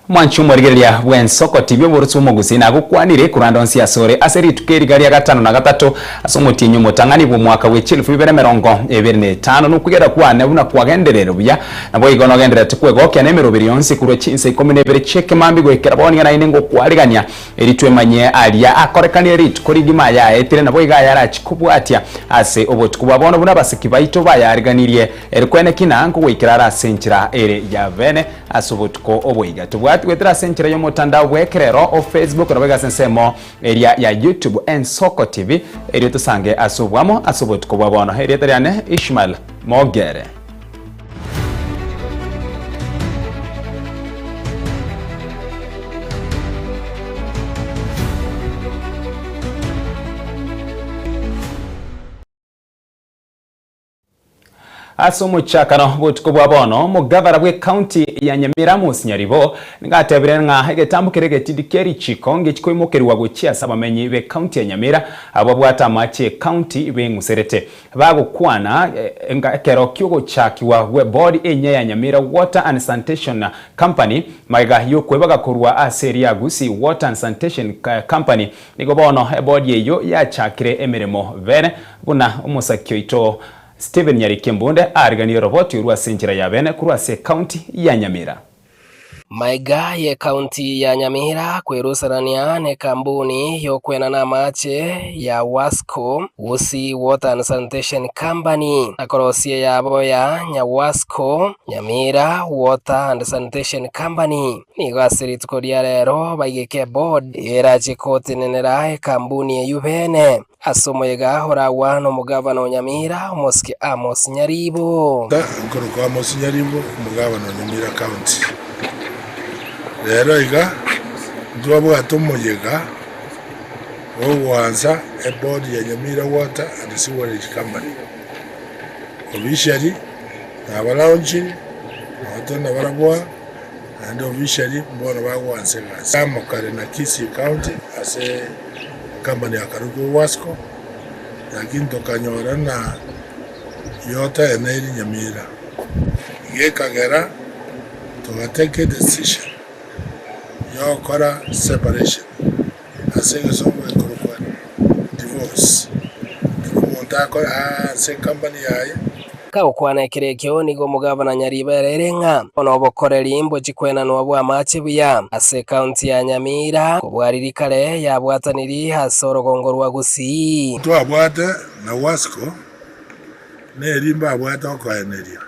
Mwanche omorigereria bw'ensoko tibia oborusu bw'omogusii nagokwanire korende onsi asore ase rituko eriga ria gatano na gatato ase omotienyi omotang'ani bw'omwaka bwe chilifu ibere 25 nokwegera kwane buna kwagenderere buya naboigo nogendererete kwegokia nemeroberi yonsi korwa chinsa ikomi na ibere chi'ekemambia goikera bono nigo naende ngokwarigania Erio twemanyie aria akorekanire rituko rigima ayaetire, naboigo ayarachie kobwatia ase obotuko bwa bono, buna abasiki baito bayariganirie. Ere kwene ki na nkogoikera are ase enchera ere ya bene ase obotuko oboiga. Tobwati goetera ase enchera y'omotandao bw'ekerero o Facebook, naboigo ase ensemo eria ya YouTube Ensoko TV, erio tosange ase obwamo ase obotuko bwa bono. Erieta riane Ishmael Mogere. Ase omochakano botuko bwa bono, omogavana bw'ecounty ya Nyamira Amos Nyaribo nigo atebire ng'a egetambo keria egetindi kia richiko ngechi koimokerigwa gochia ase abamenyi b'ecounty ya Nyamira abwo babwate amache y'ecounty beng'userete. Bagokwana ekero ki'ogochakigwa gw'eboard enyia ya Nyamira Water and Sanitation Company magega y'okwebaga korwa ase eria Gusii Water and Sanitation Company, nigo bono eboard eyio yachakire emeremo bene buna omosaki oito Stephen Nyariki Mbunde aariganirie oroboti orwo ase enchera ya bene korwa ase ecounty ya Nyamira. Maiga y'Ekaunti ya Nyamira kwerusanania n'ekambuni y'okwenana amache ya Wasco, Gusii Water and Sanitation Company, na korosia eyabo ya Nyawasco, Nyamira Water and Sanitation Company. Nigo ase rituko ria rero baigeke eboard erache gotenenera ekambuni eyio bene. Ase omoyega oragwa nomogavana o Nyamira, omosike Amos Nyaribo. Nkorokwa Amos Nyaribo, omogavana o Nyamira County. Rero iga ntwabwate omoyega bw'ogoansa eboard ya Nyamira Water and Sewerage Company. Officially nabalaunchiri, nabo nabarabwo aa, naende officially mbono bagoansa egasi. Amo kare na Kisii County ase. Company akarokwa Wasco, lakini tokanyora ng'a yotaeneiri Nyamira. Gekagera togatake edecision yogokora separation ase egesongo gekorokwa divorce. Ekero omonto akore ase ecompany yaye. Kagokwana ekero ekio nigo omogavana Nyaribo ereire ng'a bono obokoreri mbochie kwenanwa bw'amache buya ase ekaunti ya Nyamira kobua riria kare yabwataniri ase orogongo rwa Gusii. Twabwate na Wasco neri mbabwate okoeneria.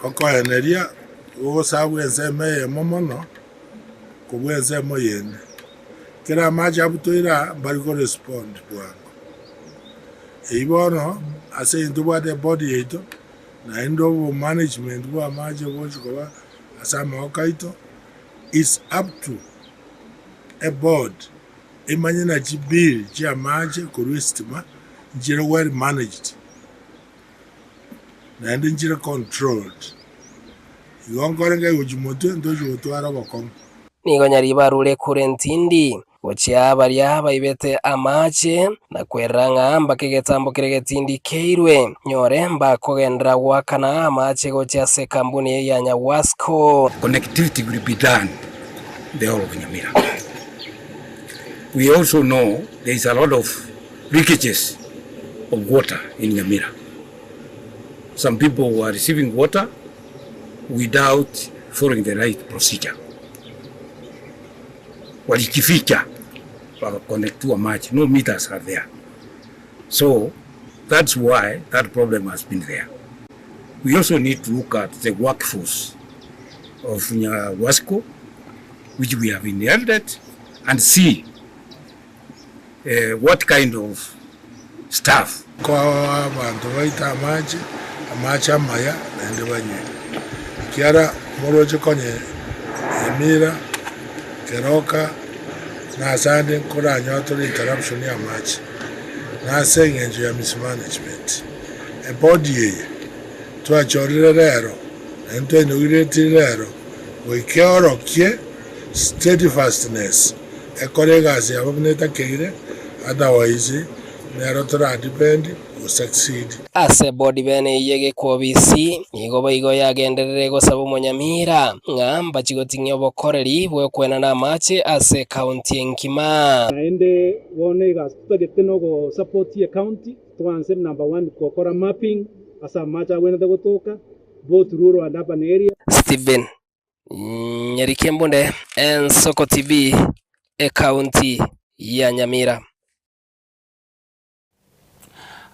Okoeneria gogosabwa ensemo eyemo mono kobua ensemo yende. Kera amache abutoire aa mbari korespond bwango. Eyio bono ase intwe tobwate ebody yaito, naende obomanagement bwa amache bogochi koba ase amaboko aito, it's up to eboard emanye na chibill chia amache korwa esitima nchire well managed, naende nchire controlled. Igo nkore nkaigwa motwe ntochi gotwara obokong'u. Nigo Nyaribo arure kure ntindi. Gochia baria baibete amaache, na kwerera ng'a mbake egetambo keria getindi keirwe, nyore mbakogenderera goakana amaache gochia ase ekambuni ya Nyawasco. Connectivity will be done the whole of Nyamira. We also know there is a lot of leakages of water in Nyamira. Some people were receiving water without following the right procedure. Walijificha wakaconnectiwa amache, no meters are there. So that's why that problem has been there. We also need to look at the workforce of Nyawasco which we have inherited and see uh, what kind of staff. Koa abanto baito amache, amache amaya, naende banywe. Ekiagera moroche konya emira, keroka, na ase ande nkoranyore tore interruption y'amache, na ase engencho ya mismanagement. Ebodi eye twachorire rero, naende twainauguretire rero, goika eorokie steadfastness, ekore egasi yabo buna etakeire, otherwise nero tora depend. Gosucceed. Ase bodi bene eyio egekwobisi, nigo boigo yagenderere gosaba omonyamira ng'a mbachie goting'ia obokoreri bw'okwenana amache ase ekaunti engima. Naende bono egasi totagete nogo support ecounty twanse number one gokora mapping ase amache agwenerete gotoka both rural and urban area. Stephen Nyarikembunde, Ensoko TV, Ekaunti ya Nyamira.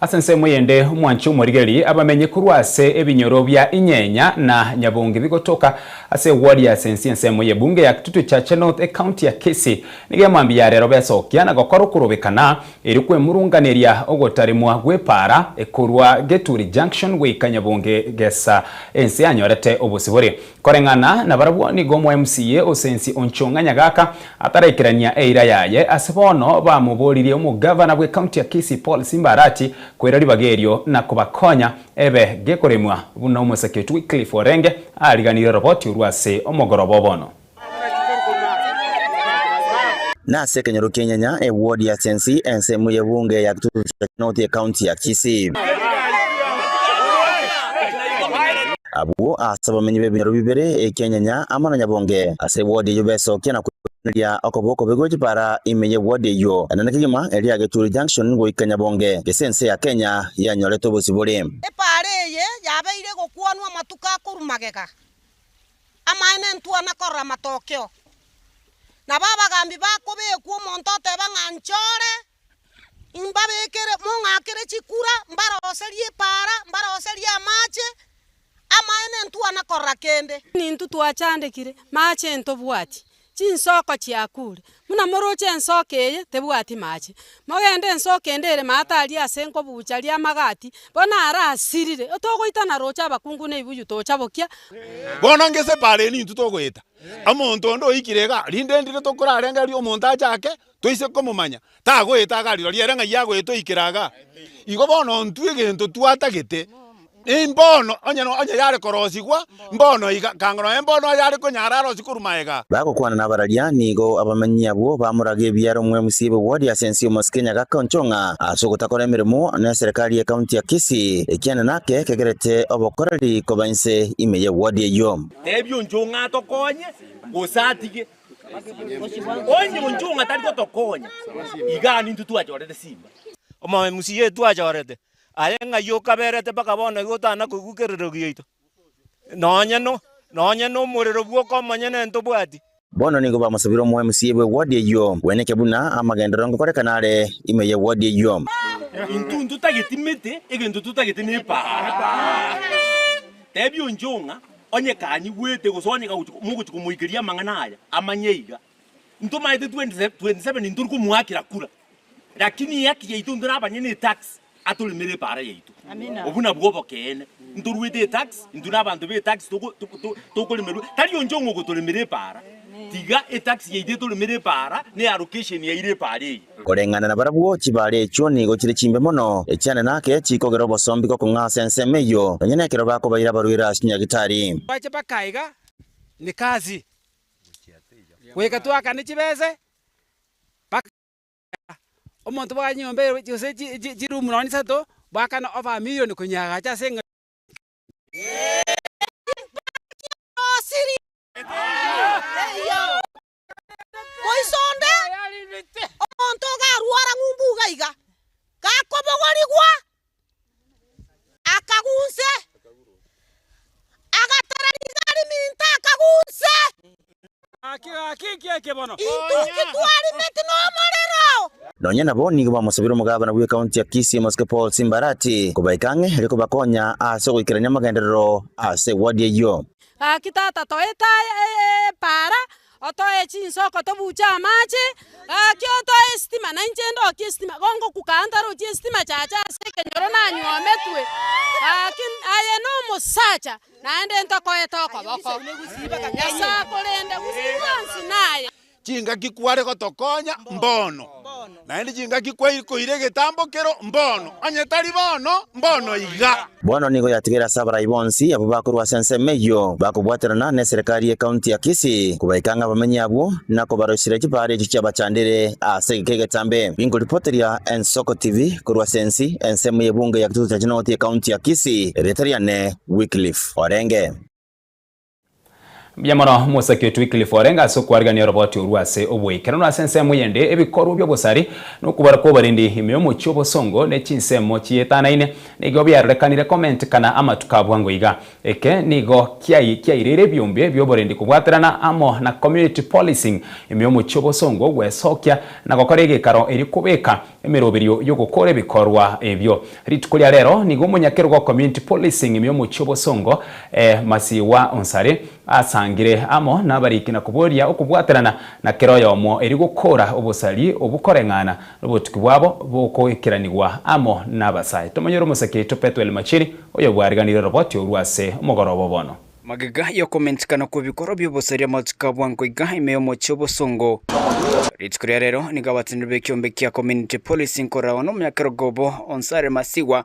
Ase ensemo eyende, omwanchi omorigeri abamenye korwa ase ebinyoro bia Inyenya na Nyabongi bigotoka ase eward ya Sensi ensemo y'ebunge ya Kitutu Chache North ecounty ya Kisii nigo emambia ya rero besokia na gokora okorobekana erio kwemurunganeria ogotaremwa gw'epaara ekorwa Geturi Junction goika Nyabongi gesa ense yanyorete obosibore. Koreng'ana nabarabwo nigo omo MCA o Sensi Onchong'a Nyagaka ataraikerania eira yaye ase bono bamoboririe omogavana bw'ecounty ya Kisii Paul Simba Arati koira ribaga erio na kobakonya ebe gekoremwa buna omosake oito Wycliffe Orenge ariganirie roboti orwo ase omogoroba o bono. Nase ekenyoro ki'enyanya, eward ya Sensi, ensemo y'ebunge ya Kitutu North y'ecounty ya Kisii. Abwo ase abamenyi b'ebinyoro bibere, eki'enyanya amo na Nyabonge, ase eward eyio besokia na koiraneria okoba okobe gwe chipara ime y'eward eyio enene kegima eria Geturi Junction goika Nyabonge, gese ense ya Kenya yanyorete obosibore. Epaara eye yabeire gokwanwa amatuko akorwa magega, Amaene ntwana korora amatokeo. Nabo abagambi bakobekwa omonto oteba ng'a nchore, imbabekere mong'akere chikura, mbaroserie epaara, mbaroserie amache, amaene ntwana korora kende. Nintwe twachandekire, mache ntobwati, chinsoko chiakure, buna moroche ensoko eye tebwati mache, mogende ensoko ende ere maate aria ase nkobucha aria amagati, bono arasirire, togoitana roche abakungu na ebibuyu tocha bokia. Bono ngese epaara eye nintwe togoeta, omonto onde oikire igaa, rinde ndire tokorarengereria omonto achake, toise komomanya, tagoeta igaa rirorio ere ng'ai agoeta oikera igaa. Igo bono intwe egento twatagete, mbono onye onye yare korosigwa, mbono iga, kanga nonye mbono oyare konyara arosie korwa magega. Bagokwana nabararia, nigo abamenyi abwo bamoraga ebiaro omwemusi bw'ewodi ase ense y'omosike Nyagaka Onchong'a ase ogotakora emeremo neserekari y'ecounty ya Kisii, ekiane nake kegerete obokoreri koba inse ime y'ewodi eyio. Tebia Onchong'a atokonye, gose atige. Onye Onchong'a tari gotokonya, igaa nintwe twachorete Simba. Omomusi twachorete, aye ng'ai okaberete mpaka bono iga otana koigwa kerero giaito? Nonya no, nonya nomorero bwoka omonyene ntobwati. Bono nigo bamosabire omoMCA bw'eward eyio bweneke buna amagenderero ngokorekana are ime y'eward eyio. Intwe ntotageti mete, egento totagete nepaara. Tebia Onchong'a, onye kanyigwete gose onye kagochi mogochi komoikeria amang'ana aya, amanye iga. Ntomaete 27 ntori komoakera kura, lakini ehaki yaito intwe nabanyene etax atoremere epaara yaito. Obwo nabwo obokeene. Ntoruete etax, intwe na abanto be etax tokoremerwa, tari onche ong'o ogotoremera epaara, tiga etax yaito etoremere epaara, ne allocation yaire epaara eye. Koreng'ana nabarabwo, chibaare echio nigo chire chimbe mono, echiane nake chikogera obosombi gokong'a ase ensemo eyio, nonya nekero bakobaira abarwaire ase chinyagitari. Bache bakaiga ni kazi. Goika twakane chibese, mpaka omonto bwa nyomba ere gose chi chi chiroom nonye isato, bwakana over a million konyeagacha ase eng'encho. Moisonde, omonto ogarwara ng'umbu iga iga, gakobogorigwa, akagunse, agatara riga riminto akagunse. Intwe inki twarimeti nomorero? Nonya nabo nigo bamosabire omogabana bw'ekaunti ya Kisii Omosike Paul Simbarati kobaika ang'e erio kobakonya ase ogoikerania amagenderero ase eward eyio. Gaki tata toete epaara, otoe chinsoko tobuche amache, gaki otoe esitima na inche ndokie esitima, igo ngokukaa ntarochi esitima chacha ase ekenyoro nanywometwe, gaki aye na omosacha naende ntokoete okoboko. Nyasae akorende gusii bwansi naye. Chingaki kware gotokonya mbono. Naende chingaki kwaikoire egetambo kero mbono, onye tari bono, mbono iga. Bono nigo yatigaire ase abarai bonsi abwo bakorwa ase ensemo eyio, bakobwaterana neserekari y'ecounty ya Kisii, kobaika ng'a abamenyi abwo na kobaroiseria chipaara echio chiabachandire ase egeka egetambe. Ninkoripoteria Ensoko TV korwa ase ensi ensemo y'ebunge ya Kitutu Chache North y'ecounty ya Kisii, erieta riane Wycliffe Orenge. Mbuya mono mosaki oito Wycliffe orenge ase okwarigania oroboti orwo ase oboikeranu ase ensemo eyende ebikorwa bi'obosari na okobara kw'oborendi ime y'omochie obosongo ne chinsemo chietanaine nigo biarorekanire komentekana amatuko a bwango iga. Eke nigo kiaireire ebiombe bi'oborendi kobwaterana amo na community policing ime y'omochie obosongo gwesokia na gokora egekaro erio kobeka emeroberio y'ogokora ebikorwa ebio. Rituko ria rero nigo omonyakerogo community policing ime y'omochie obosongo Masiwa Onsare asangire amo nabariki na koboria okobwaterana na kera oyomo erio gokora obosari obwo koreng'ana nobotuki bwabo bokoikeranigwa amo nabasae. Tomonyore omosake oito Pethuel Machiri oyobwariganire oroboti orwo ase omogoroba bono. Magega y'okomentekana kw'ebikorwa bi'obosaria amatuko a bwango iga ime y'omochie obosongo. Rituko ria rero nigo abateneneri b'ekiombe kia Community Policing koragwa nomonyakerogo obo Onsare Masiwa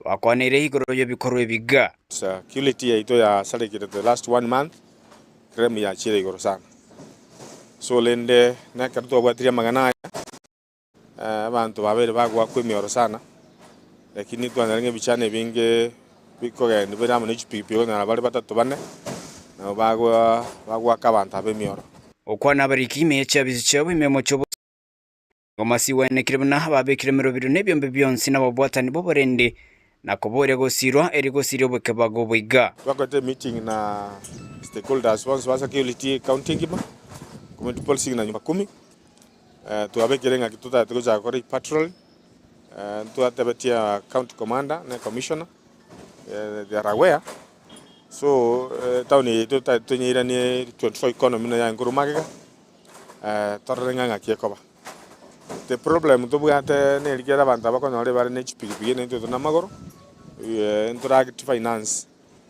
bakwaneire igoro y'ebikorwa ebi iga. Security yaito yasarekire the last one month, crime yachire igoro sana. So rende nekero twabwatirie amang'ana aya, abanto babeire bagoakwa emioro sana, lakini twanyora ng'a ebichani ebinge bikogenda bire amo ne chipikipiki okonyora bare batato bane, nabo bagoa bagoaka abanto aba emioro. Okwana abariki ime ye chiabisi chiabo ime y'omochie obo. Omasi gwaenekire buna babekire emeroberio na ebiombe bionsi nababwatani b'oborendi, na koboria gosirwa erio gosiria obokebago oboiga. Twakorete emeeting na stakeholders bonsi ba security county engima, community policing na nyumba kumi, twabekire ng'aki totagete gochaka gokora epatrol, ntwatebetie county commander na commissioner, they are aware, so etown eye yaito totagete tonyeiranie 24 economy buna yaye nkorwa magega. Torore ng'a ng'aki ekoba. The problem tobwate neri kera abanto abakonyora ebare ne chipigipigi na intwe tore namagoro, ntorageti finance,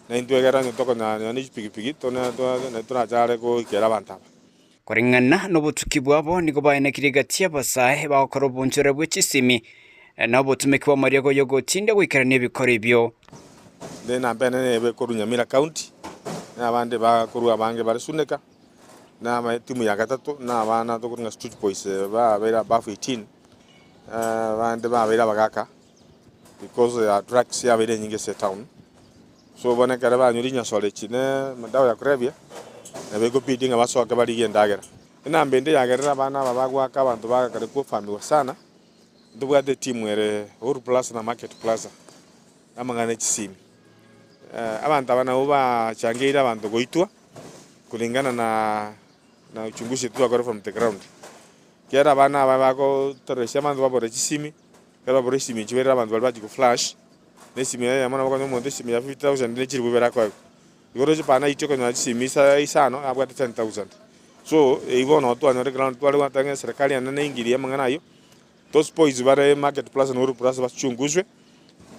na intwe ekero onye tokonyora nonya ne chipigipigi tone torachare goikera abanto aba. Koreng'ana nobotuki bwabo nigo baenekirie gati y'abasae bagokora obonchore bwe chisimi, na obotumeki bw'amariogo y'ogotinda goikerania ebikoro ebio. Inde namba enene ebe korwa Nyamira County, na abande bakorwa abange bare Suneka. Na etimu ya gatato na abana tokorwa ng'a street boys babeire above 18, abande babeire abagaka because ya drugs yabeire enyinge ase etown. So bono ekero banywa rinyasore echi ne madawa ya kulevya, nabo ekobidi ng'a basoke barigie endagera. Enamba ende yagerire abana aba bagoaka abanto bagakare kofamiwa sana, ntobwate etimu ere Uhuru Plaza na Market Plaza, amang'ana e chisimi. Abanto aba nabwo bachangeire abanto goitwa. Kulingana na na uchunguzi twakora from the ground, ekiagera abana aba bagotoresia abanto babore chisimi, ekero babora esimi echi barire abanto baria bachia goflash, na esimi eyemo nabo okonyora omonto esimi ya 50,000 ne chilifu ibere akoegwa. Igo oroche pana aitwe okonyora chisimi isa isano abwate 10,000. So eywo bono nabo twanyora ground tware gwateba ng'a eserekari ende neingirie amang'ana aywo. Those boys bare market plaza na Uhuru plaza bachunguzwe,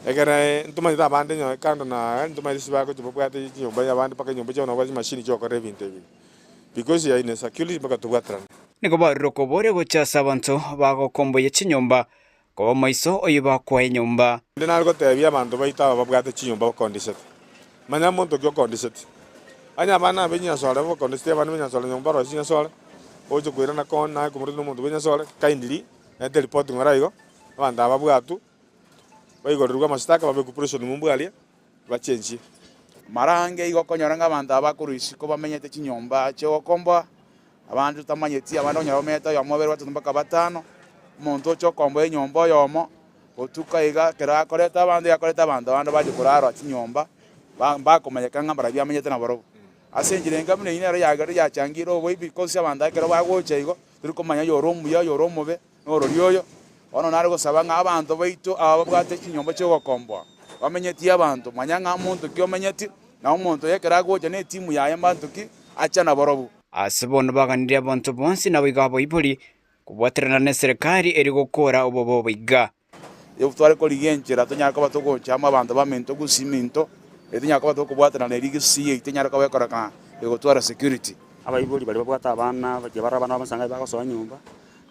ekere ntomanyete abande nyowe kando na ntomanyete ase bagochia babwate chinyomba ya abande mpaka enyomba chiabo nabo babwate chimashini chiogokora ebinto ebi because ya insecurity mpaka tobwaterane. Nigo barure okoboria gocha ase abanto bagokomboyia chinyomba, koba maiso oyio bakoa enyomba. Inde nare gotebia abanto baito aba babwate chinyomba bakondisete, manya monto ki okondisete. Onye abana aba b'enyasore bakondisete abana b'enyasore nyomba barosie chinyasore, oche koirana koo naye komorete na omonto bw'enyasore, kindly reta eripoti ng'ora igo, abanto aba babwatwe, baigorerwe amashtaka babekwe prison ng'umbu aria, bachenchie. Mara ange igo okonyora ng'a abanto aba bakorwa isiko bamenyete chinyomba chi'ogokomboa, abande totamanyeti, abande okonyora bamenyete oyomo, babere, batato mpaka batano, omonto ocha okomboa enyomba oyomo, botuko iga ekero akoreta abanto, iga akoreta abanto abande bache korara chinyomba, ba mbakomanyeka ng'a mbarabwo amenyete nabarobwo. Ase enchera enga buna eyio nero yagerire yachangire oboibi, cause abanto ekero bagocha igo, tori komanya oyore omuya, oyore omobe, norori oyo. Bono nare gosaba ng'a abanto baito aba babwate chinyomba chi'ogokomboa, bamenyetie abanto, manya ng'a monto ki omenyeti, na omonto oyo ekero agocha ne etimu yaye mbanto ki acha nabarobwo. Ase bono baganirie abanto bonsi naboigo abaibori kobwaterana neserekari erio gokora obobe obo iga. Erio tware korigia enchera tonyare koba togocha amo abanto baminto gusii minto, erio tonyare koba tokobwatana na erio gusii yaito enyare koba ekoroka egotwara security. Abaibori baria babwate abana, baria bare abana babo nsangabi bagosoa nyomba,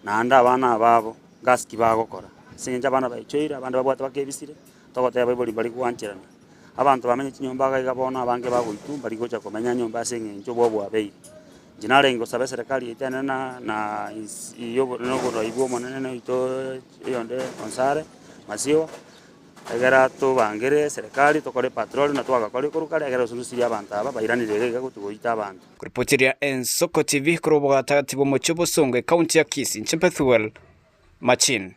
naende abana ababo. Gasi ki bagokora? Ase eng'encho abana baichoire, abande babwate bakebisire, togoteba abaibori mbari gwancherana. Abanto bamenye chinyomba iga iga bono abange bagoitwa mbari gocha komenya nyomba ase eng'encho obwoba bwabeire. Inche narenge gosaba eserekari yaito enene na na ins yobo na oborai bwa omonene oito oyonde Onsare Masiwa, egera tobangere eserekari tokore epatrol buna twagakorire korwa kare egere gose abanto aba bairanire iga iga gotigoita abanto. Kuripotiria Ensoko TV korwa obogatagati bw'omochie o Bosongo, ekaunti ya Kisii, inche Bethuel Machin.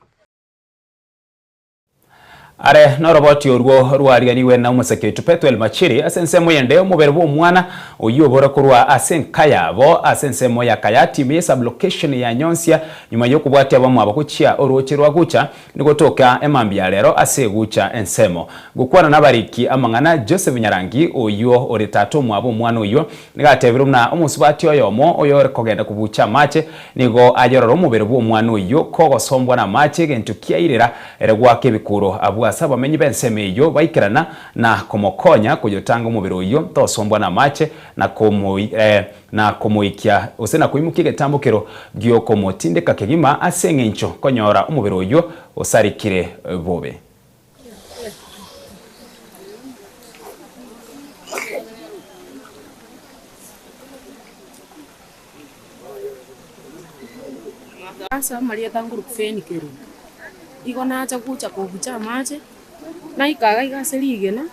Are noroboti orwo rwariganigwe na omosake oito Pethuel Machiri ase ensemo yende omobere bw'omwana oyio obore korwa ase enka yabo ase ensemo ya Kayati ime ye sublocation ya Nyonsia nyuma yokobwatia abamwabo gochia orooche rwa Gucha Nigotoka emambia ya rero ase egucha ensemo. Gokwana nabariki amang'ana, Joseph Nyarangi, oyio ore tata omwabo omwana oyio, nigo atebire buna omosubati oyomo oyore kogenda kobucha amache, nigo ayorora omobere bw'omwana oyio kogosombwa namache egento kiairera ere goaka ebikuro abwo ase abamenyi b'ensemo eyio baikerana na komokonya koyotanga omobere oyio tosombwa namache na na komoikia, gose na koimokia egetambokero gi'okomotindeka kegima, ase engencho konyora omobere oyio osarekire bobe. Ase amarieta nkoruku Feni Kerubo. Igo nacha gocha kobucha amache, naika iga iga ase rigena.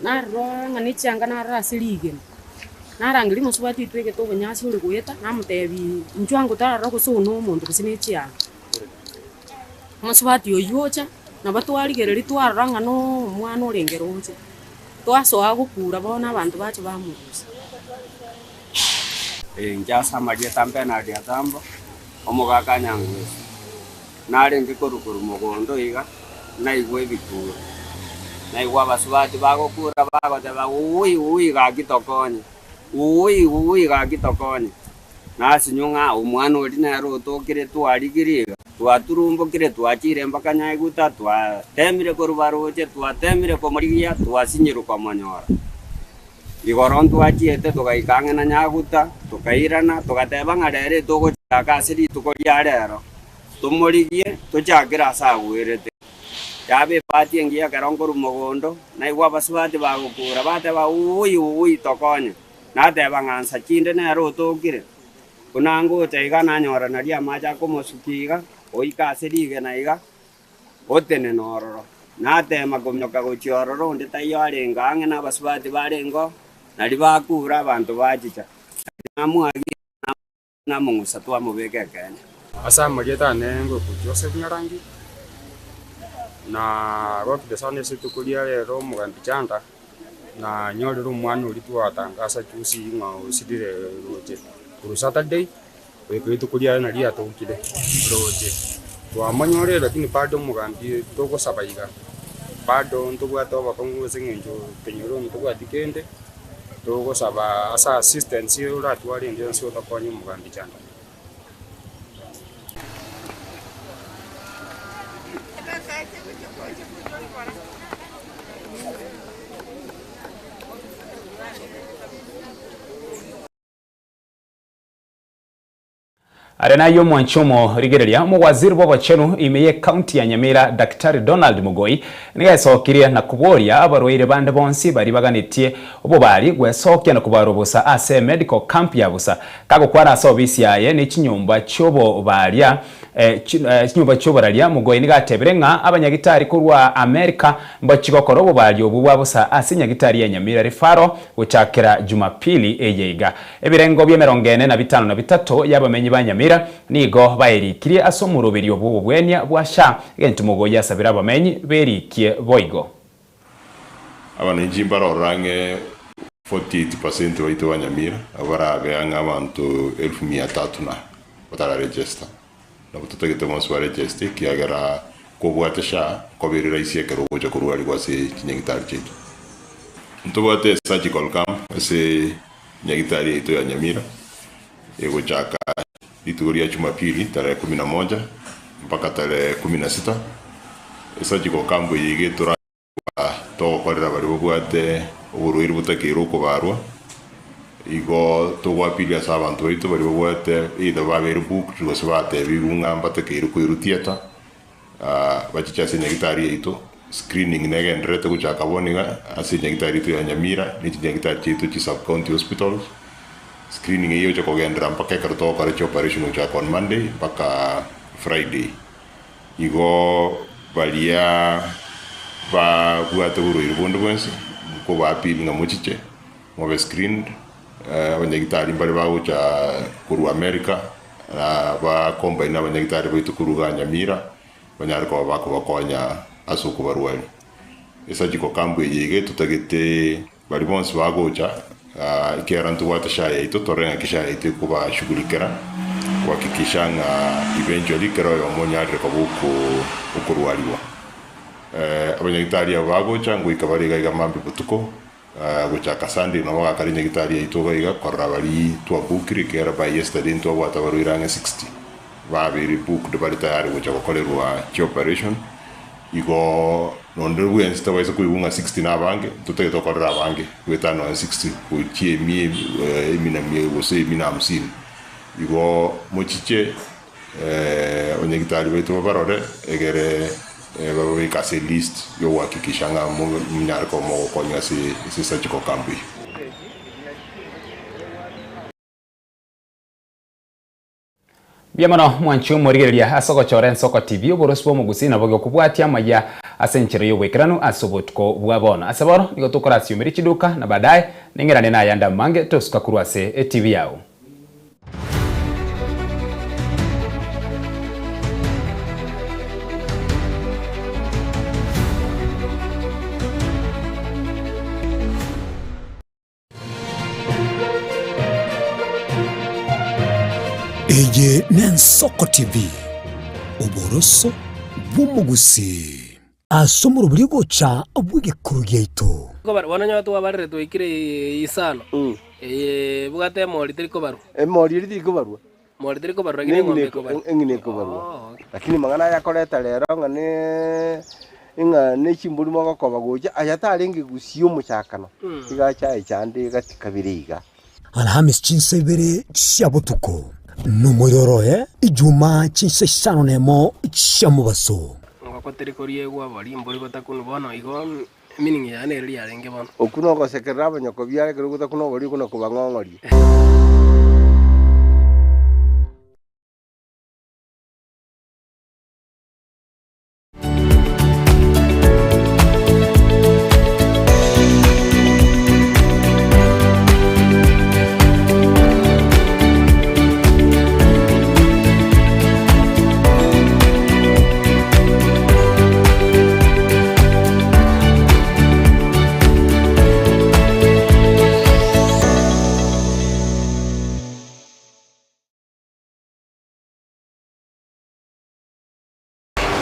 Narora ng'a nechianga narora ase rigena, narangeria omosubati oitwegete obonyansi ore goeta, namotebi, inchuo ango tarora gose oyo nomonto gose nechianga. Omosubati oyio ocha, nabo twarigereria twarora ng'a no omwana orenge roche, twasoa gokura bono abanto bacha bamorusia. Inche ase amarieta a Bernard Atambo, omogaka Nyangweso, narenge korwa korwa mogondo iga, naigwa ebikuro, naigwa abasubati bagokura bagoteba wuui wuui gaki tokonye, wuui wuui gaki tokonye. Nasinywa ng'a omwana oria nere otokire twarigirie iga, twaturumbokire twachire mpaka Nyaiguta, twatemire korwa baroche, twatemire komorigia, twasinyirwe komonyora. Igoro ntwachiete togaika ang'e na Nyaguta, tokairana, togateba ng'a rero etogochaka ase rituko ria rero, tomorigie, tochakere ase agwerete. Yaba ebahati engiya ekero nkorwa mogondo, naigwa abasubati bagokura, bateba, Uui, uui, tokonye. Nateba ng'a nsa chinde nere otokire. Buna ngocha iga nanyora nario amache akomosukia iga, goika ase rigena iga, Otenena ororo, nateema kominyoka gochia ororo onde taiyo arenge ang'e nabasubati barengeo, nario bakure abanto bachicha, nario namwagia namong'usa twamobeka ekeene. Ase amarieta ane ngokwa Joseph Nyarangi, na gokire sana ase rituko ria rero omogambi Chanda, nanyorire omwana oria twatangasa juzi ng'a osirire roche korwa Saturday. Goika rituko riaye nario riatokire roche, twamonyorire lakini bado omogambi togosaba iga, bado ntobwate obokong'u ase eng'encho kenyoro ntobwati kende, togosaba ase assistance oratware ende yonsi otokonye omogambi chanda. Are nayio omwanchi omorigereria omowaziri bw'obochenu ime y'ecounty ya Nyamira Daktari Donald Mogoi nigo aesokirie na koboria abarwaire bande bonsi baria baganetie obobari gwesokia na kobarwa bosa ase emedical camp ya bosa kagokwana ase obisi yaye ne chinyomba chiobobaria Chinyomba chi'oboraria, Mogoi nigo atebire ng'a abanyagitari korwa Amerika mbachi gokora obobari obwo bwa bosa ase nyagitari ya Nyamira Referral gochakera Jumapili eye iga. Ebirengo bi'emerongo ene na bitano na bitato y'abamenyi ba Nyamira nigo baerikirie ase omoroberio bw'obobwenia bwa SHA, egento Mogoi asabire abamenyi berikie boigo. Abananchi mbarorore ang'e 48 percent baito ba Nyamira abwo barabe ang'e abanto elfu mia tatu na batararegesta. Nabo totagete bonsi baregeste ekiagera kobwate SHA nkoba ere rahisi ekero ogocha korwarigwa ase chinyagitari chiaito. Ntobwate surgical camp ase nyagitari yaito ya Nyamira egochaka rituko ria Jumapili tarehe kumi na moja mpaka tarehe kumi na sita. Esurgical camp eye iga etora Togokorera baria babwate oborwaire botakeire okobarwa, igo togoapiria ase abanto baito baria babwate either babeire booked gose batebigwe ng'a mbatakeire koirwa theatre. Bachiche ase enyagitari yaito, screening negendererete gochaka bono iga ase enyagitari yaito ya Nyamira ne chinyagitari chiaito chi sub county hospitals. Screening eyio egocha kogenderera mpaka ekero togokora chioperation gochaka on Monday mpaka Friday. Igo baria babwate oborwaire bonde bwensi nkobaappeal ng'a mochiche mobe screened. Abanyagitari mbare bagocha korwa America na ba combine abanyagitari baito korwa igaa Nyamira banyare koba bakobakonya ase okobarwaria. Esurgical camp eye iga etotagete baria bonsi bagocha ekiagera ntobwate SHA yaito torore ng'aki SHA yaito ekobashughulikera kuhakikisha ng'a eventually kera oyomo onyarire koba okorwariwa. Abanyagitari aba bagocha ngoika bare iga iga mambia botuko. Gochaka Sunday nabo bagakara enyagitari yaito iga iga korora baria twabukire ekiagera by yesterday ntwabwate abarwaire ang'e 60 babeire booked bare tayari gocha gokorerwa chioperation igo nonde bwensi tobaisa koigwa ng'a 60 na abange ntotagete gokorera abange goetania nonye 60 gochia emia emi na mia gose emi na hamsini igo mochiche Abanyagitari baito babarore, egere bababeke ase elist y'ogohakikisha ng'a monyare koba mogokonywa ase surgical camp eyio. Mbuya mono mwanchi omorigereria ase ogochora Ensoko TV, oborosi bw'omogusii nabo gokobwatia amaya ase enchera y'oboikeranu ase obotuko bwa bono. Ase bono nigo tokorasiumeria chiduka na baadaye ning'erane nayande amange tosuka korwa ase eTV yao. Eye n'Ensoko TV, oboroso bw'omogusii. Ase omorobori gocha bw'egekuro giaito. Bono onye twabarire twaikire isano, eye ebwate emori teri kobarwa. Emori eria teri kobarwa. Emori teri kobarwa lakini eng'ombe ekobarwa. Eng'ina ekobarwa. Lakini amang'ana aya akoreta rero ng'a ne ng'a ne chimbori mogokoba gocha, aya tarenge gusii omochakano, iga acha echande gati kabere iga. Alhamisi chinsa ibere chia botuko, nomoiroro oye Ijuma chinsa isano nemo chia mobaso. Ngoko teri koriegwa bori mbori gotakunwa bono igo meaning yaye nere riarenge bono. Okwo nogosekerera abanyakobiara ekero ogotakuna obori okwo nakobang'ong'oria.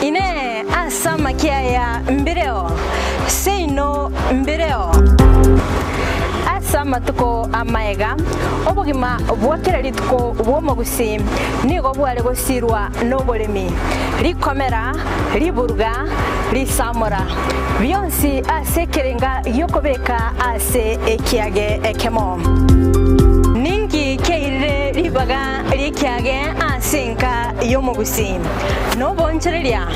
Inee! Ase amakia aya mbireo? Seino mbireo. Ase amatuko amaega, obogima bwa kera rituko bw'omogusii nigo bware gosirwa noboremi, rikomera, riburuga, risamora, bionsi ase ekerenga gi'okobeka ase ekiage ekemo. Ninki kiairire ribaga ri'ekiage ase enka y'omogusii? Nobonchoreria,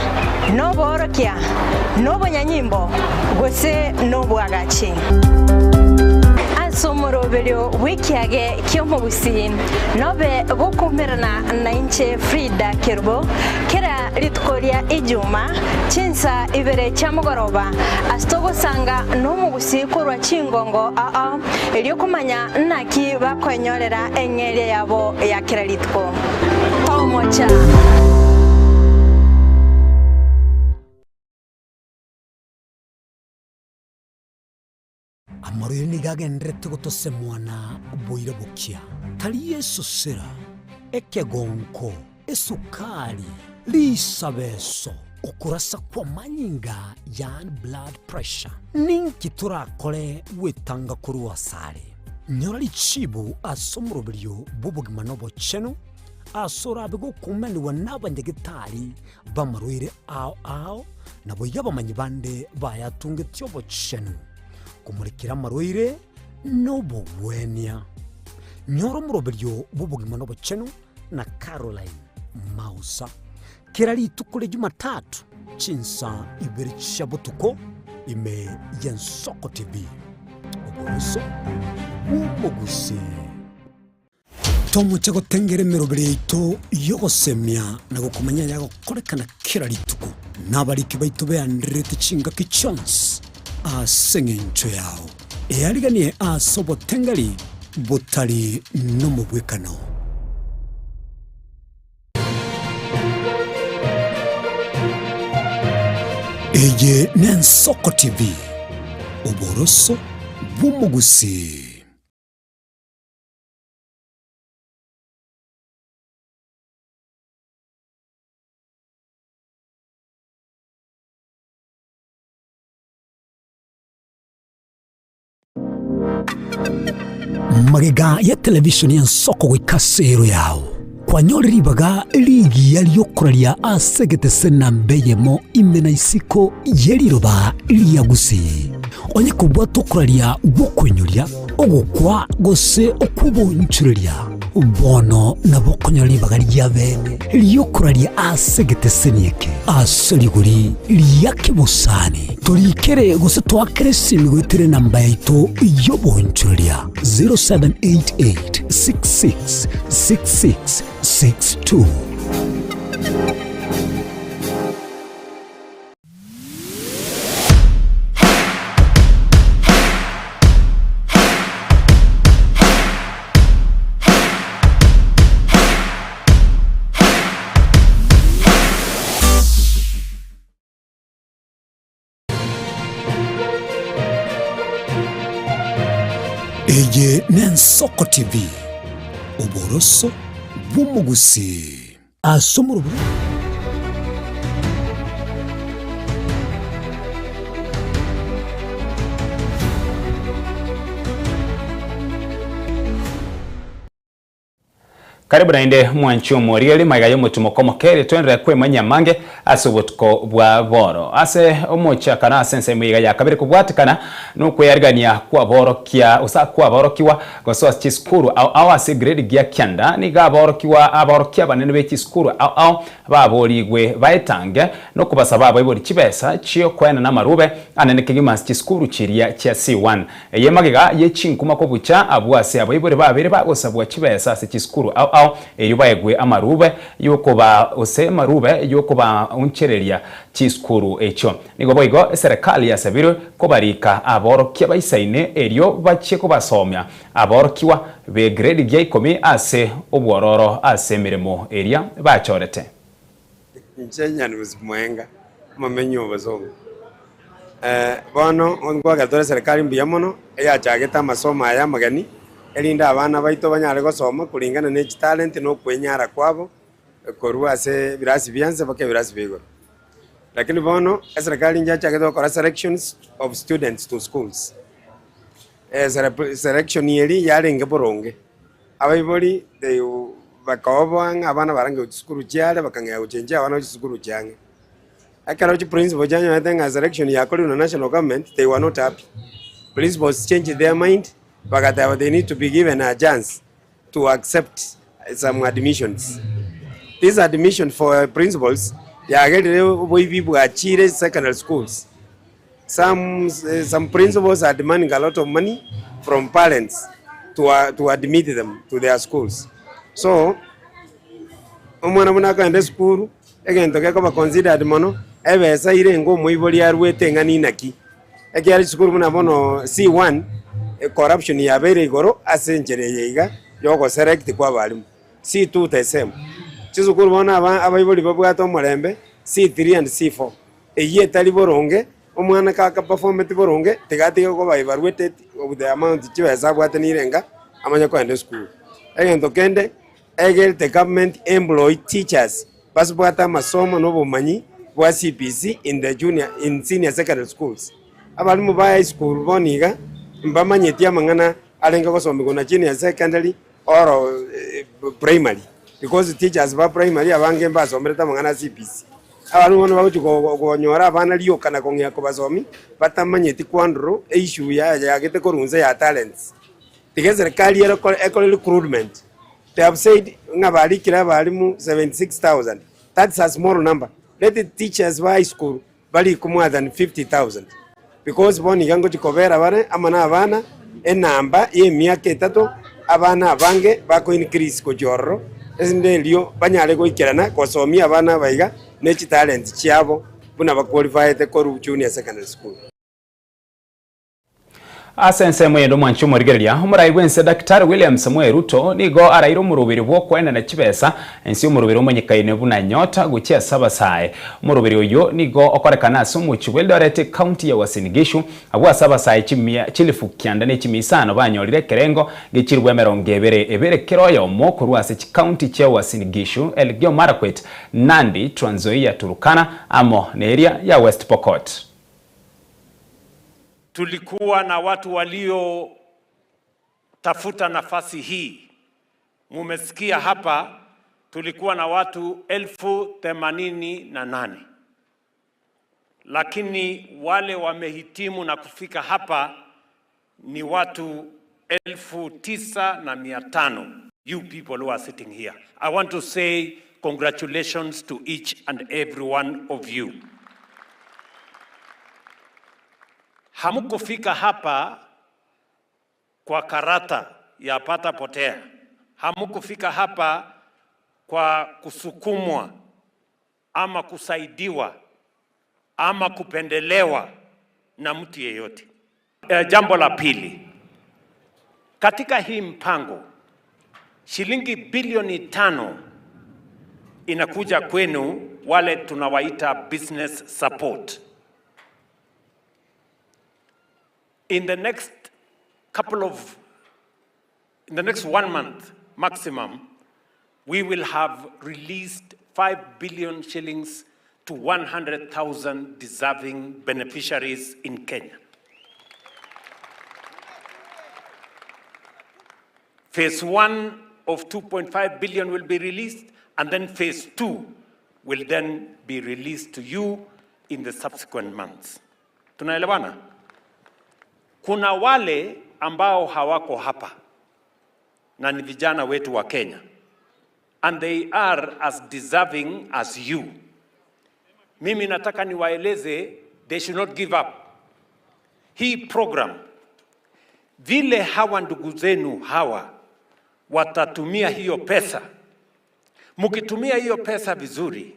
noboorokia, nobonyanyimbo, gose nobwagachi. Ase omoroberio bw'ekiage ki'omogusii nobe gokoumerana nainche Frida Kerubo kera rituko ria Ijuma chinsa ibere chia mogoroba ase togosanga nomogusii korwa chingongo ao erio komanya naki bakoenyorera eng'eria yabo ya kera rituko. Tomocha. Amarwaire nigo agendererete gotosemwa na boira bokia, tari esosera, ekegonko, esukari, risabeso, okorasa kw'amanyinga yaani blood pressure. Ninki torakore gwetanga korwa asare? Nyora richibu ase omoroberio bw'obogima na obochenu, ase orabe gokumanigwa n'abanyagetari b'amarwaire ao ao, naboigo abamanyi bande bayatungetie obochenu, komorekera amarwaire nobogwenia. Nyora omoroberio bw'obogima na obochenu na Caroline Mausa. Kera rituko ria Jumatatu chinsa ibere chia botuko ime y'Ensoko TV. Oboroso bw'omogusii. Tomoche gotengera emeroberi yaito y'ogosemia na gokomanya ayagokorekana kera rituko, na abariki baito beandererete chingaki chionsi ase engencho yao. Eariganie ase obotengeri botari nomobwekano. Eye n'Ensoko TV, oboroso bw'omogusii. Magega ya television y'ensoko goika ase ero yao, kwanyore ribaga rigiya riokoraria ase egetese namba eyemo ime na isiko ye riroba ria Gusii. Onye kobwata okoraria gw'okoinyoria, ogokwa gose okw'obonchoreria, bono nabo okonyora ribaga ria bene ri'okoraria ase egeteseni eke ase rigori ria kebosani. Torikere gose toakere esimi goetera enamba yaito y'obonchoreria 0788 66 66 62. Eye n'Ensoko TV, oboroso bw'omogusii. Ase omoroboro. Karibu naende mwanchi omorigereria magega y'omotimoko omokeri toenderere kwemanyia amange ase obotuko bwa bono. Ase omochakano ase ensemo iga ya kabere kobwatekana nokweyarigania kw'aborokia gose kw'aborokigwa gosoa chisukuru ao ao ase grade gia kianda nigo aborokigwa aborokia abanene be chisukuru ao ao baborigwe baetange nokobasaba abaibori chibesa chiokoenana amarube anene kegima ase chisukuru chiria chia C1 Eye magega ye chinkuma kobucha abwo ase abaibori babere bagosabwa chibesa ase chisukuru ao ao erio baegwe amarube y'okobaa gose amarube y'okobaonchereria chisukuru echio. Nigo boigo eserekali yasabirwe kobarika aborokia baisaine erio bachie kobasomia aborokigwa be grade gia ikomi ase obwororo ase emeremo eria bachorete. Inche Nyandusi Mwenga, omomenyi o Bosongo. Bono nkoakera tore eserekari mbuya mono eyachagete amasomo aya amageni, erinde abana baito banyare gosoma kulingana ne chitalenti na okwenyara kwabo korwa ase ebirasi bia inse mpaka ebirasi bia igoro. Lakini bono eserekari nchachagete gokora selections of students to schools. Selection eria yarenge boronge. Abaibori they bakaoboa ng'a abana barange gochia chisukuru chiare, bakang'ea gochenchia abana gochia chisukuru chiang'e. Ekero chiprinciple chianyorete ng'a selection yakorirwe na national government, they were not happy. Principals changed their mind, bagateba they need to be given a chance to accept some admissions. This admission for principals yagerire oboibi bwachire secondary schools. Some, some principals are demanding a lot of money from parents to, uh, to admit them to their schools. So, omwana buna akogenda esukuru, egento gekoba considered mono, ebesa ire enga omoibori arwete eng'ana inaki. Ekiagera chisukuru buna bono C1, corruption yabeire igoro ase enchera eye iga ya ogoselect kwa abalimu. C2 the same. Chisukuru bono aba abaibori babwate omorembe, C3 and C4. Eyio etari boronge, omwana kakaperformeti boronge, tiga atige koba evaluated of the amount chibesa abwate nirenga amanye kogenda esukuru. Egento kende, egere the government employ teachers basibwate amasomo na obomanyi bwa CBC in the junior in senior secondary schools. Abalimu ba high school bono iga, mbamanyeti amang'ana arenge gosomigwa na junior secondary or primary because teachers ba primary abange mbasomerete amang'ana a CBC. Abanto bono bagochia konyora abana rioka na kong'ea kobasomi, batamanyeti kwandoro eissue yagete korwa inse ya talents. Tiga eserekari ere ekore recruitment. They have said ng'a barikire abalimu 76,000. That's a small number. Let the teachers ba high school barikwe more than 50,000 because bono iga ngochia kobera bare amo na abana enamba ya emiaka etato, abana abange bako increase gochia ororo, erinde erio banyare goikerana gosomia abana aba iga ne chitalent chiabo buna ba qualifyete korwa junior secondary school. Ase ensemo eyende omwanchi omorigereria, omorai bw'ense Daktari William Samoei Ruto nigo araire omoroberi bw'okoenana chibesa ense y'omoroberi omonyekaine buna Nyota gochia ase abasae. Omoroberi oyio nigo okorekana ase omochie bw'Eldoret ekaunti ya Uasin Gishu abwo ase abasae chimia chilifu kianda ne chimia isano banyorire ekerengo gechirwe emerongo ebere ebere kera oyomo korwa ase chikaunti chia Uasin Gishu, Elgeyo Marakwet, Nandi, Trans Nzoia, Turkana amo neria ya West Pokot. Tulikuwa na watu waliotafuta nafasi hii. Mumesikia hapa, tulikuwa na watu 88,000 lakini wale wamehitimu na kufika hapa ni watu 9,500. You people who are sitting here, I want to say congratulations to each and every one of you. Hamukufika hapa kwa karata ya pata potea. Hamukufika hapa kwa kusukumwa ama kusaidiwa ama kupendelewa na mtu yeyote. E, jambo la pili, katika hii mpango shilingi bilioni 5 inakuja kwenu wale tunawaita business support. In the next couple of, in the next 1 month maximum, we will have released 5 billion shillings to 100,000 deserving beneficiaries in Kenya. Phase 1 of 2.5 billion will be released, and then phase 2 will then be released to you in the subsequent months. Tunaelewana? Kuna wale ambao hawako hapa na ni vijana wetu wa Kenya, and they are as deserving as you. Mimi nataka niwaeleze they should not give up. Hii program vile hawa ndugu zenu hawa watatumia hiyo pesa, mkitumia hiyo pesa vizuri,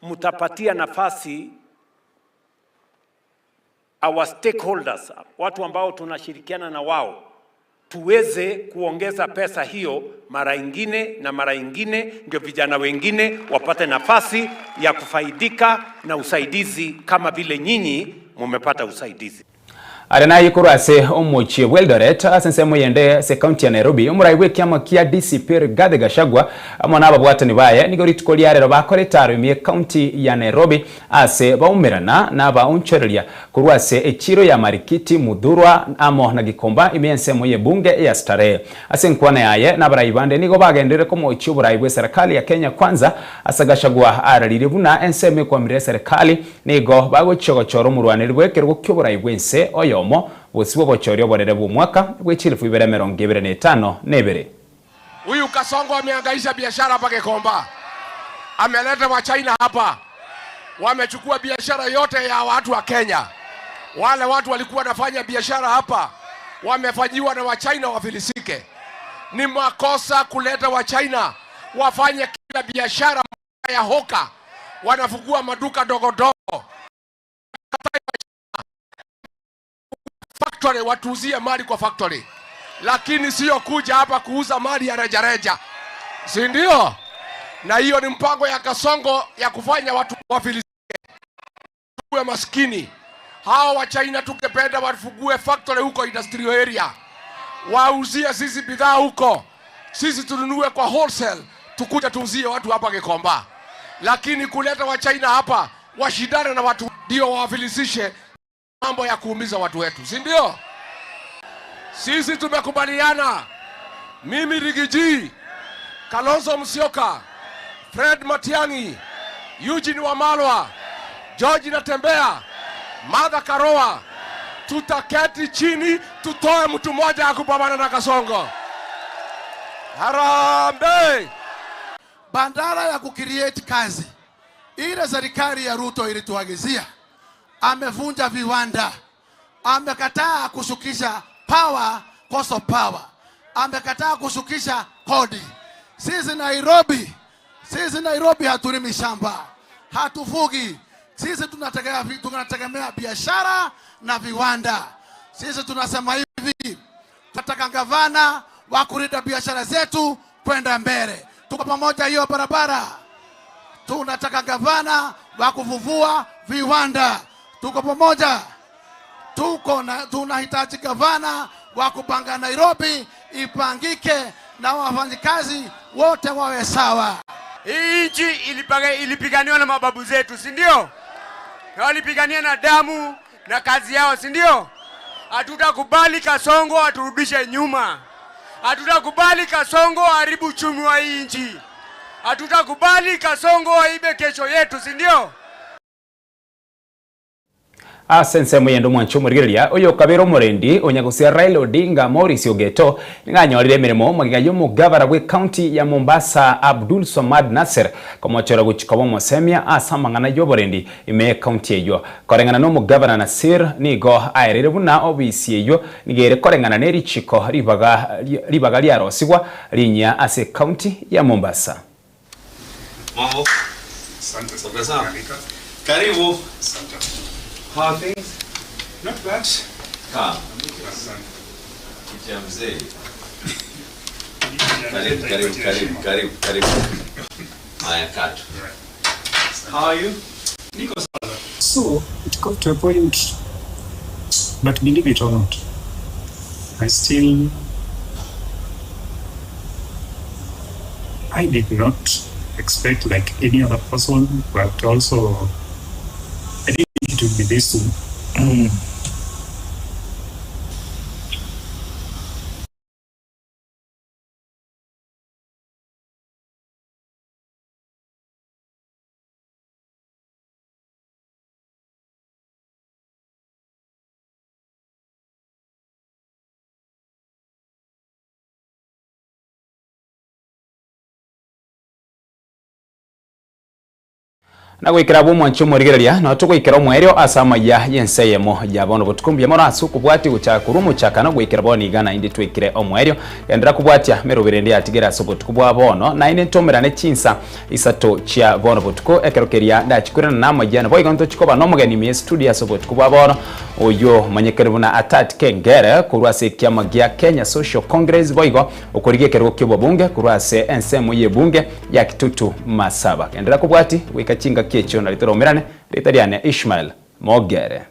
mtapatia nafasi our stakeholders, watu ambao tunashirikiana na wao, tuweze kuongeza pesa hiyo mara ingine na mara ingine, ndio vijana wengine wapate nafasi ya kufaidika na usaidizi kama vile nyinyi mumepata usaidizi. Are naye korwa ase omochie bw'Eldoret ase ensemo eyende ase ekaunti ya Nairobi, omorai bw'ekiama kia DCP Rigathi Gachagua amo nababwatani baye nigo rituko ria rero bakora etaro ime y'ekaunti ya Nairobi ase baumerana nabaonchoreria korwa ase echiro ya Marikiti, Muthurwa amo na Gikomba ime y'ensemo y'ebunge ya Starehe. Ase enkwana yaye nabarai bande nigo bagenderire komochia oborai bw'eserekali ya Kenya Kwanza ase Gachagua araririe buna ensemo ekwamire eserekali Nigo bagochia gochora omorwaneri bw'ekerogo ki'oborai bw'ense oyomo, bosibwa obochori oborere bw'omwaka bwe chilifu ibere emerongo ebere na etano na ebere. Huyu Kasongo amehangaisha biashara hapa Gikomba, ameleta wa China hapa, wamechukua biashara yote ya watu wa Kenya. Wale watu walikuwa wanafanya biashara hapa wamefanyiwa na Wachina wafilisike. Ni makosa kuleta Wachina wafanye kila biashara ya hoka, wanafungua maduka dogo dogo, factory watuuzie mali kwa factory, lakini sio kuja hapa kuuza mali ya rejareja, si ndio? Na hiyo ni mpango ya Kasongo ya kufanya watu wafilisike, maskini. Hawa wa China tungependa wafungue factory huko industrial area, wauzie sisi bidhaa huko, sisi tununue kwa wholesale, tukuja tuuzie watu hapa Gikomba. Lakini kuleta wa China hapa washindane na watu ndio wawafilisishe, mambo ya kuumiza watu wetu, si ndio? Sisi tumekubaliana, mimi Rigiji, Kalonzo Musyoka, Fred Matiang'i, Eugene Wamalwa, George Natembeya, Martha Karua, tutaketi chini tutoe mtu mmoja ya kupambana na Kasongo. Harambee! Bandara ya kucreate kazi ile serikali ya Ruto ilituagizia, amevunja viwanda, amekataa kushukisha power, cost of power, amekataa kushukisha kodi. Sisi Nairobi, sisi Nairobi hatulimi shamba, hatufugi. Sisi tunategemea, tunategemea biashara na viwanda. Sisi tunasema hivi, tunataka gavana wa kulinda biashara zetu kwenda mbele. Tuko pamoja hiyo barabara. Tunataka gavana wa kufufua viwanda. Tuko pamoja. Tuko na tunahitaji gavana wa kupanga Nairobi ipangike na wafanyikazi wote wawe sawa. Hii nchi ilipiganiwa na mababu zetu, si ndio? Na walipigania na damu na kazi yao, si ndio? Hatutakubali Kasongo aturudishe nyuma. Hatutakubali Kasongo aharibu uchumi wa hii nchi. Hatutakubali Kasongo aibe kesho yetu, si ndio? Ase ensemo eyende omwancho omorigereria oyo okabera omorendi onyagosia Raila Odinga Maurice Ogeto nigo anyorire emeremo magega y'omogavana bw'ecounty ya Mombasa Abdul Swamad Nassir komochora gochia koba omosemia ase amang'ana y'oborendi ime y'ecounty eyio. Koreng'ana n'omogavana Nassir nigo aereire buna obisi eyio nigo ere koreng'ana nerichiko ribaga ribaga riarosigwa rinyia ase ecounty ya Mombasa. Mambo. Asante sana. Karibu. Asante. How are things? Not bad. Kaa. Asante. Kiti ya mzee. Karibu, karibu, karibu, karibu, karibu. Haya, kaa tu. How are you? Niko sawa. So it got to a point, but believe it or not, I still, I did not expect like any other person, but also I didn't think it would be this soon. Na goikera abwo omwanche omorigereria, nao togoikera omoerio ase amaya y'ense eyemo ya bono botuko. Mbuya mono ase okobwatia gochaka korwa omochakano goikera bono iga naende twaikire omoerio. Genderera kobwatia meroberi ende yatigere ase obotuko bwa bono, naende ntomerane chinsa isato chia bono botuko ekero keria ndachie koirana namaiya. Naboigo ntochie koba nomogeni ime y'estudio ase obotuko bwa bono, oyio omanyekire buna Atati Kengere korwa ase ekiama gia Kenya Social Congress boigo okorigia ekerogo ki'obobunge korwa ase ensemo y'ebunge ya Kitutu Masaba. Genderera kobwati goika chingaki echio nario toraumerane. Rieta riane Ishmael Mogere.